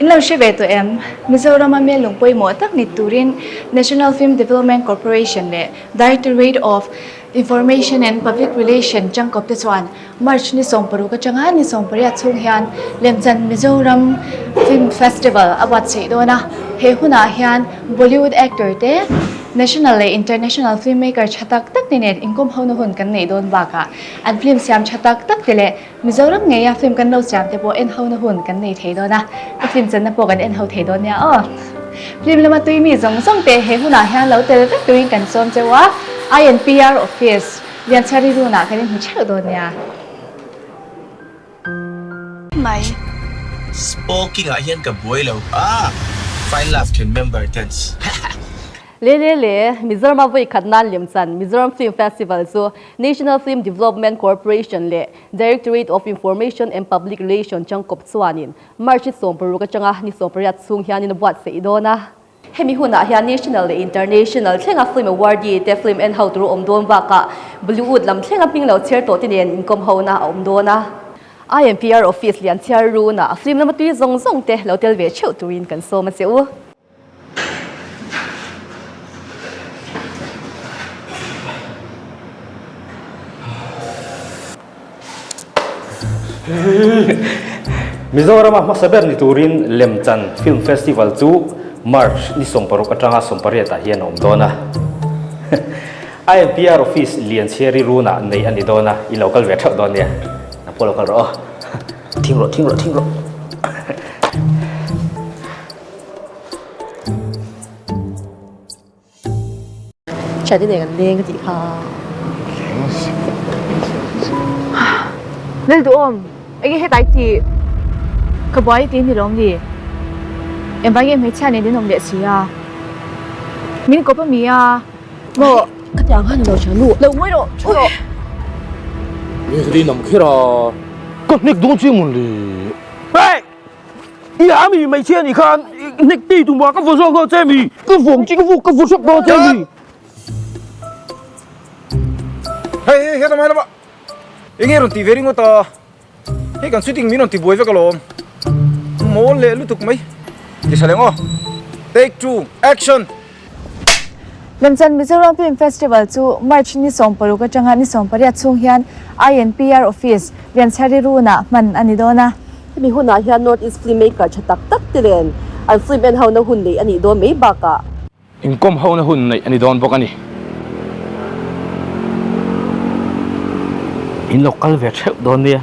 In lo hre ve tawh em? Mizorama hmel lung pawimawh tak ni turin National Film Development Corporation leh Directorate of Information and Public Relation changkawp te chuan March ni 16 atanga ni 18 chhung hian Lemchan Mizoram Film Festival a buatsaih dawn a. He hunah hian Bollywood actor te, National leh International filmmaker tha tak tak te nen inkawm hona hun kan neih dawn bakah an film siam tha tak tak te leh Mizoram ngeia film kan lo siam te pawh en hona hun kan nei thei dawn a, ka film channa pawh kan en ho thei dawn nia aw. Film lama tui mi zawng zawng te he hunah hian lo tel vek turin kan sawm cheu a, INPR office Lianchhiari runah kan inhmu theuh dawn nia. Mai. Spoking ah hian ka buai lo a, fine love then member tens. Le le le, Mizoram a vawi khat nan lemchan Mizoram Film Festival chu National Film Development Corporation leh Directorate of Information and Public Relation changkawp chuanin March ni 16 atanga ni 18 chhung hianin a buatsaih dawn a. Hemi hunah hian National leh International thlenga film awardee te film en ho tur awm dawn bakah Bollywood lam thlenga hming lo chhiar tawh te nen inkawm hona a awm dawn a. IMPR Office lian chhiar runah film lama tui zawng zawng te lo tel ve theuh turin kan sawm a che u. Mizorama hmasa ber ni turin Lemchan Film Festival chu March ni 16 atanga 18 ah hian a awm dawn a. IMPR Office Lianchhiari runah neih a ni dawn a, i lo kal ve theuh dawn nia. Nang pawh lo kal rawh aw. Thing rawh, thing rawh, thing rawh. Thian i nei kan leng ka tih kha. Lel duhawm, enge hetlai tih ka buai ti ni lawm ni? Engvang nge hmeichhia nen in awm leh si a? Min kawp a mi a? Maw? Ka ti ang khan lo tha nu. Lo ngawi rawh, thu rawh. Ni ka ti nam kher a. Ka hnek dawn chiang mawn le. Hey! I a mi hmeichhia nih khan hnek ti tum a ka vaw zawk dawn che mi. Ka vawng chi ka vuk ka vaw hrep dawn che mi. Hei hei helama helama enge rawn tih ve ringawt a hei kan shooting min rawn ti buai vek alawm mawl leh lutuk mai ti tha leh ngaw take two action. Lemchan Mizoram Film Festival chu March ni 16 atanga ni 18 chhung hian INPR Office, Lianchhari Runah hman a ni dawn a. Hemi hunah hian North East Filmmaker tha tak tak te nen an film en hona hun neih a nih dawn mai bakah. Inkawm hona hun neih a ni dawn bawk a ni. In lo kal ve theuh dawn nia.